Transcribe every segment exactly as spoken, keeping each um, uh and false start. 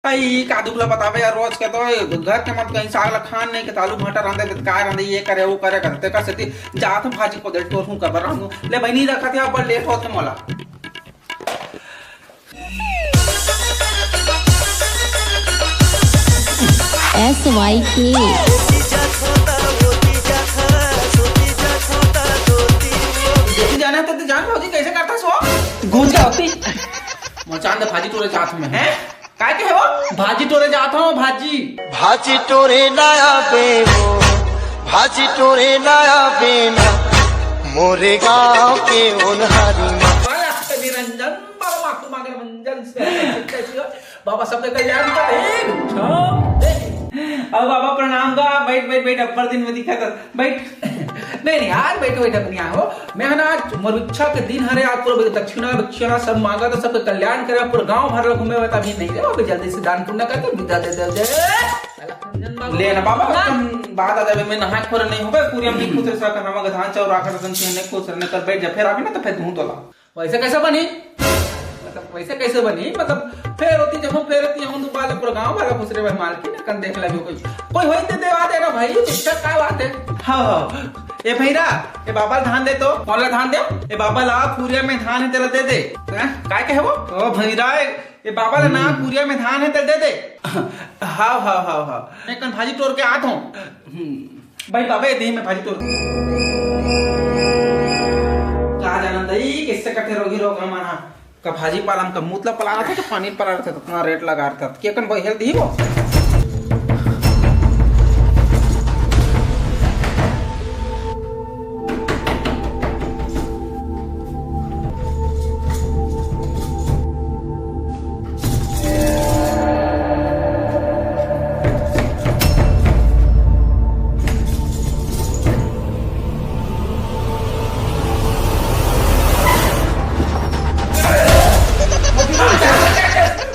भाई, का दुख ला बतावे यार, रोज के तो घर के मत कहीं साग ला खान नहीं के, आलू भाटा रांधे के, काय रांधे, ये करे, वो करे, करते कर सेती जात हूँ भाजी को दे, टोर हूँ कबर रांधू। ले बहिनी, रखत है, अब लेट होत है मोला। S Y K। जैसे जाना तो, तो जान भौजी, कैसे करता सो? घुस जा होती। मोर चांद भाजी टोरे जात हूँ मैं, हैं? काय के हो? भाजी टोरे जात हूँ, भाजी। भाजी टोरे ना आवे वो, भाजी टोरे ना आवे ना, मोरे गांव के ओनहारी ना। बाबा, कभी रंजन, बाबा, माफ मांगे मंजन से, से, से, से, बाबा, सबके कल्याण का एक छाप दे। अब बाबा, प्रणाम का, बैठ, बैठ, बैठ, अब्बड़ दिन में दिखा था, बैठ। नहीं, नहीं, आज बैठो, बैठो, बढ़िया हो। मैं है ना, आज मोर इच्छा के दिन हरे, आज पूरा दक्षिणा, दक्षिणा सब मांगा, तो सबके कल्याण करे, पूरा गांव भर ला घूमे, बता भी नहीं रे, अभी जल्दी से दान पुण्य करके विदा दे दे, जय। ले ना बाबा, ना। तुम बात आ जावे, मैं नहाए खोरे नहीं होगा, पूरी हम नहीं खुश रह सकता, हम धान चाउर आकर तुम नहीं खुश रहने कर बैठ जा, फिर अभी ना तो फिर धूं तोला। वैसे कैसे बनी? मतलब, वैसे कैसे बनी? मतलब, फेर होती जब हम फेर होती हम तो बाल पूरा गांव वाला खुसरे भाई मालकिन कन देख लगे कोई। कोई होई ते देवा देना भाई, दिक्कत का बात है? हाँ, हाँ। ए भैरा, ए बाबा ला धान दे तो, कौन ला धान दे? ए बाबा ला, पूरिया में धान है, तेला दे दे। हैं? काय कहे वो? ओ भैरा, ए बाबा ला ना, पूरिया में धान है, तेला दे दे। हाव, हाव, हाव, हाव। मैं कन भाजी टोर के आत हूँ। हम्म। भाई बाबा, ये दही में भाजी तोड़। का जाना दई, किससे कटे रोगी रोग हमारा? का भाजी पाला म का मूतला पला रहा था, तो पानी पला रहा था, तो इतना रेट लगा रहा था। के कन भाई हेल्दी ही वो?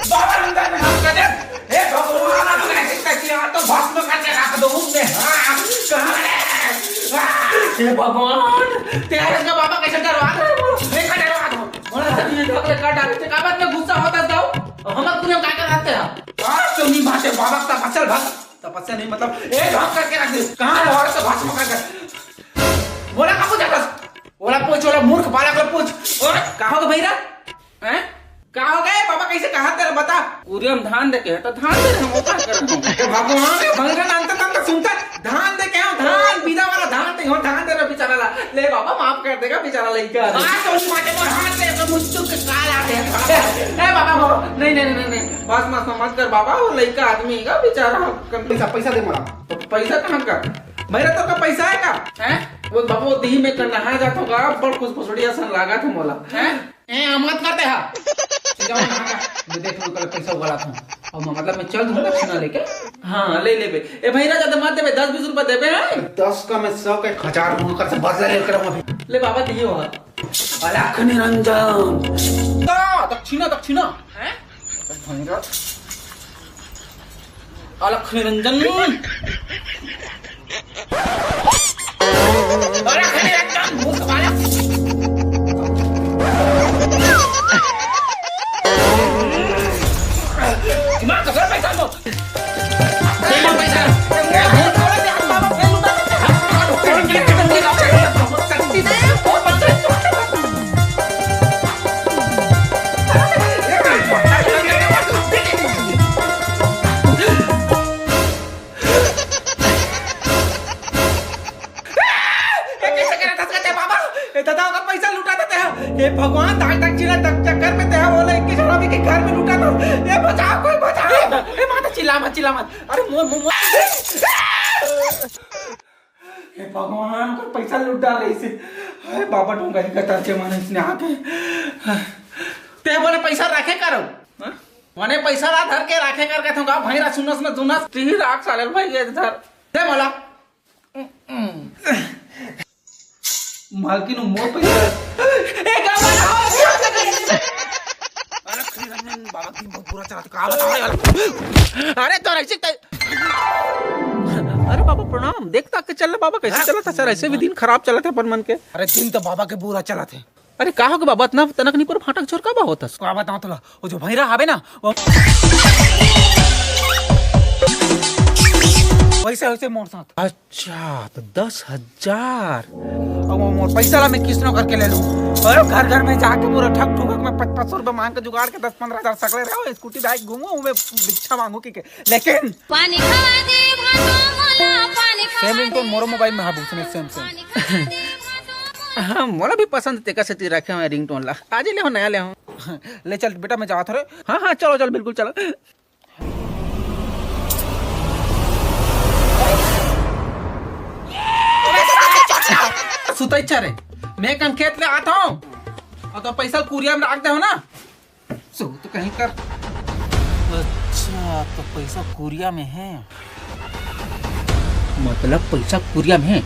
बाबा, अंदर में हाथ कर दे। हे भगवान, ऐसी तकिया तो भस्म करके रख दो उनमें। हाँ, कहाँ है? हाँ। हे भगवान, तेरा इसका बाबा कैसे डरवा रहे हैं? बोलो, देखा डरवा दो। बोला, सब ये लोग का डर, ते का बात में गुस्सा होता था? और हम पूरे हम क्या कर रहे हैं? आज तो नहीं बात है, बाबा का फसल भग, तपस्या नहीं, मतलब, ए, भाग करके रख दे। कहाँ है औरत का भस्म करके? बोला, कहाँ पूछा था? बोला, पूछ, बोला, मूर्ख बालक, बोला, पूछ। और कहाँ हो गए भैरा? हैं? का हो गए? बाबा कैसे कहा तेरा बता? पूरे हम धान दे के है, तो धान दे रहे हैं, वो क्या कर रहे हैं? ए भगवान, ए भगवान, अंत तंत सुनता, धान दे के आओ, धान, पीला वाला धान दे, हो धान दे रहा बेचारा ला। ले बाबा, माफ कर देगा बेचारा लइका। आज तो उस माटे पर हाथ दे, तो मुझ चुप के काल आ गया। ए बाबा, बाबा, नहीं, नहीं, नहीं, नहीं, नहीं, बस मत, मत कर बाबा, वो लइका आदमी है बेचारा। पैसा, पैसा दे मोला। तो पैसा कहाँ का? मेरा तो का पैसा है का? हैं? वो बाबा, वो दही में कर नहा जाता होगा, बड़ खुश भोसड़िया सन लागा था मोला। हैं? ए, मत करते हा। जाओ ना, मैं देख लूँ, कल पैसा उगाड़ा था। और मैं, मतलब, मैं चल दूँ दक्षिणा लेके। हाँ, ले लेबे। ए भैया, ज्यादा मत देबे, दस बीस रुपया देबे, हैं? दस का मैं सौ का एक हजार दूँ, कर से बदला लेकर आऊँ अभी। ले बाबा, दिए हो। अलख निरंजन। का? दक्षिणा, दक्षिणा। हैं? भैया। अलख निरंजन। अलख निरंजन, भूत बालक। दिमाग का सर पैसा दो। पैसा, पैसा। ए, कैसे करत हस कते बाबा? ए, दादा, ओकर पैसा लुटा देते हैं। हे भगवान, दाग दाग चिल्ला, तक चक्कर में ते हैं, बोले, इक्कीस हरामी के घर में लुटा दो। ए, बचाओ, कोई बचाओ। ए, माता, चिल्ला मत, चिल्ला मत। अरे, मो, मो, मो। हे भगवान, ओकर पैसा लुटा रही से। हाय बाबा, ढोंगा ही कतर के माने इसने आके। ते बोले पैसा रखे करो। हाँ? मने पैसा ला धर के राखे कर कहत हूँ का? भैरा सुनस न सुनस, ती राख साले भाई के धर। दे मोला। मालकिन, वो मोर पैसा। ए, का बात हो? अरे, श्री रंजन बाबा दिन बहुत बुरा चला था, का बताओ यार? अरे, तो ऐसे तै-, अरे बाबा प्रणाम, देख तक के चल रहा बाबा, कैसे चला था सर? ऐसे भी दिन खराब चला था अपन मन के। अरे, दिन तो बाबा के बुरा चला थे। अरे का हो गे बाबा, अतना तनक निपोर फाटक छोर का बा होतस? का बताओ तोला, वो जो भैरा हवे ना, वो पैसे मोर साथ। अच्छा, तो दस हजार। अब वो मोर पैसा ला मैं किसनो करके ले लूँ। और घर घर में जाके पूरा ठग ठुगक में पच-, पाँच सौ रुपए मांग के जुगाड़ के दस पन्द्रह हजार सकले रहो, स्कूटी बाइक घूमो, मैं भिक्षा मांगू कि के। लेकिन पानी खवा दे भाटो मोला, पानी खवा सेम रिंगटोन दे मोरो मोबाइल में हा, पूछने सेम, सेम। पानी खवा दे भाटो मोला। हाँ, मोला भी पसंद, तेकर सेती रखे हंव रिंगटोन ला। आज ही ले हो, नया ले हो। ले चल बेटा, मैं जात हंव रे। हाँ, हाँ, चलो, चलो, बिल्कुल चलो। सुतई चा रे, मैं कन खेत ले आत हंव। अउ तो पैसा कुरिया में राख दे हो ना। सो तो कहीं कर। अच्छा, तो पैसा कुरिया में है। मतलब पैसा कुरिया में है,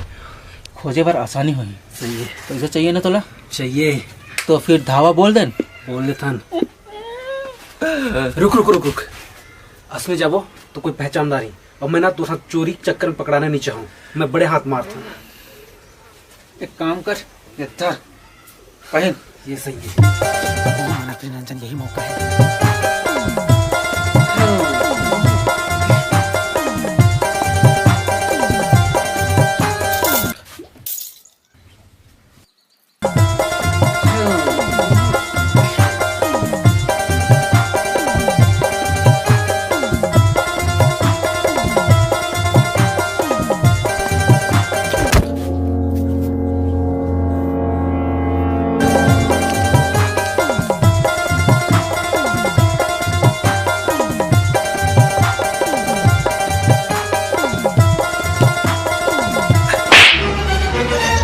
खोजे बर आसानी होही। सही है। पैसा चाहिए ना तोला? चाहिए। तो फिर धावा बोल देन। बोल देथन। रुक, रुक, रुक, रुक। असमे जाबो तो कोई पहचानदार ही। अब मैं ना तोर साथ चोरी के चक्कर में पकड़ाना नहीं चाहूँ। मैं बड़े हाथ मारता हूँ। एक काम कर, ये धर, पहन। ये सही है। माना अपने रंजन, यही मौका है।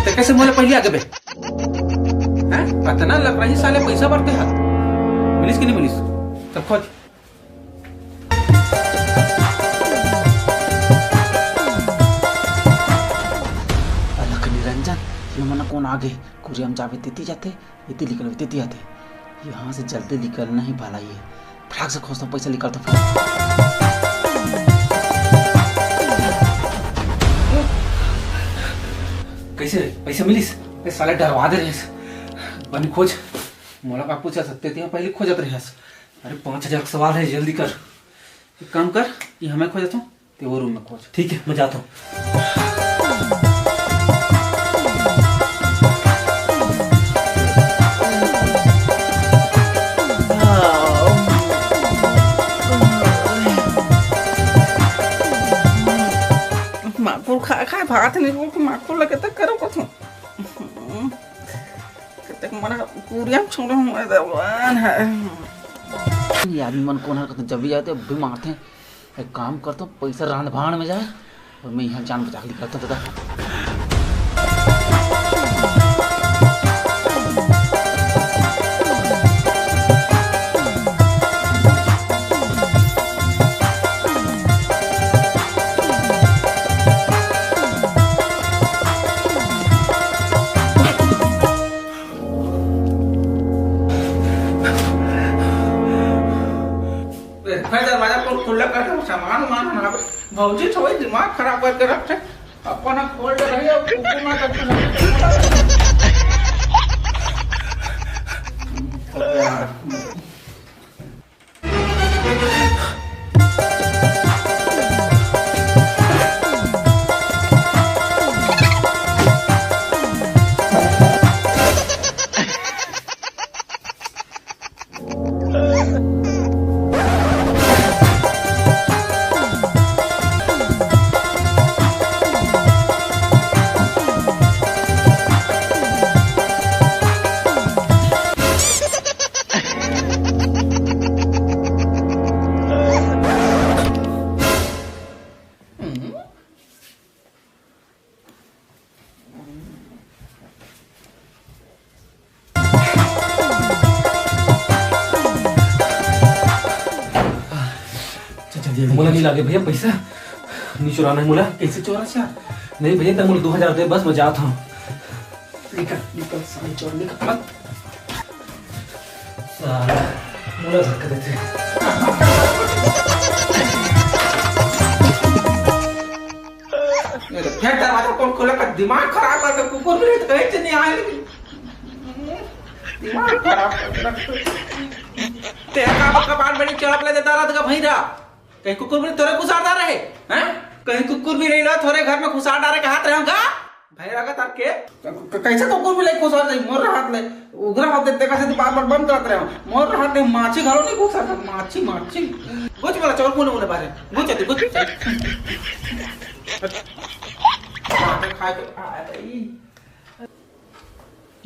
ते कैसे मोला पहले आगे बे? हैं? अतना लकड़ही साले पैसा बरते हा। मिलिस कि नहीं मिलिस? तब खोज। अलख निरंजन, ये मन कोन आगे? कुरिया में जाबे तेती जाथे, एती निकलबे तेती आथे। यहाँ से जल्दी निकलना ही भलाई है। फटाक से खोजता हूँ, पैसा निकालता हूँ। कैसे रे? पैसा मिलिस? ए साले डरवा दे रहे। बनी खोज। मोला का पूछा सकते थे, पहले खोजत रहे। अरे पाँच हजार का सवाल है, जल्दी कर। एक काम कर, ये हमें खोजत हूँ। ते वो रूम में खोज। ठीक है, मैं जाता हूँ। माकुर खा खा भात नहीं, वो माकुर लगे तक करो कुछ। कतक मना पूरिया छोड़ो, मैं दबान है। ये आदमी मन कोन हर कतक जब भी जाते, अब भी मारते हैं। एक काम करता हूँ, पैसा रांध भाड़ में जाए और मैं यहाँ जान बचा के निकलता हूँ दादा। ए, भाई, दरवाजा को खुला कर दो, सामान वामान ना। भौजी थोड़ी दिमाग खराब करके रखते, अपन खोल दे रही है, कुकुर ना करके रखते। चल, चल, जल्दी। मोला नहीं लागे भैया पैसा, नहीं चुराना है मोला। कैसे चोरा चा? नहीं भैया, तब मोला दो हजार दे, बस मैं जात हूँ। निकल, निकल, साले चोर, निकल, मत। साला, मोला धक्का देथे। फेर दरवाजा कोन खोले का? दिमाग खराब करके कुकुर भी तो कहीं से नहीं आए, लेकिन दिमाग खराब करके रख। तेरा का कपाट बड़ी चढ़प ले देता रात का भैरा। कहीं कुकुर भी तोरे गुजारदा रहे, हैं? कहीं कुकुर भी नहीं ला, थोरे घर में खुसार डारे के हाथ रहे होगा। भैरा का तार के? क-, क-, कैसे कुकुर भी ले खुसार जाई? मोर हाथ ले, उगरा हाथ देते कैसे तो बार-बार बंद करत रहे हो। मोर हाथ ले माछी घलो नहीं खुसार, माछी, माछी। कुछ बोला, चोर कोने, कोने बारे? कुछ चलते, कुछ चलते। खाए के, आ, आ, ई।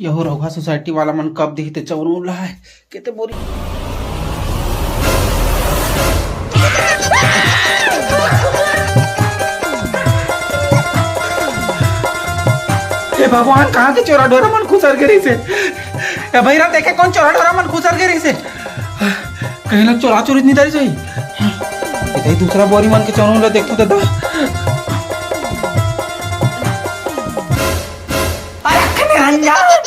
यहो रघुआ सोसाइटी वाला मन कब दिही ते चौरू ला है, केते बोरी। ए भगवान, कहाँ के चोरा डोरा मन खुसर गे रहिसे? ए भैरा, देखे कोन चोरा डोरा मन खुसर गे रहिसे? कहीं ना चोरा चोरी नहीं डारी सही। इधर दूसरा बोरी मन के चौरू ला देखू दादा। अरे निरंजन!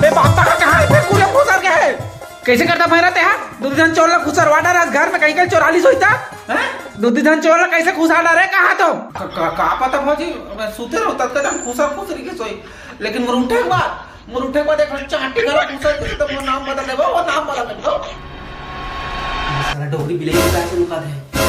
ए, बापा का कहाँ है? फिर पूरे खुसर गए हैं। कैसे करता भैरा ते हा? दू झन चोर ला खुसरवा डारस घर में, कहीं कहीं चोरा ली सोचता? हैं? दू झन चोर ला कैसे खुसर डारे कहा तो? क-, क-, का पता भौजी, मैं सुते रहो तब तक हम खुसर खुसरी के सोई। लेकिन मोर उठे के बाद, मोर उठे के बाद एक चांटी घर खुसर के तो मोर नाम बदल देबो, वो नाम बदल देबो। साला डोरी बिलाई के पैसे लुका दे।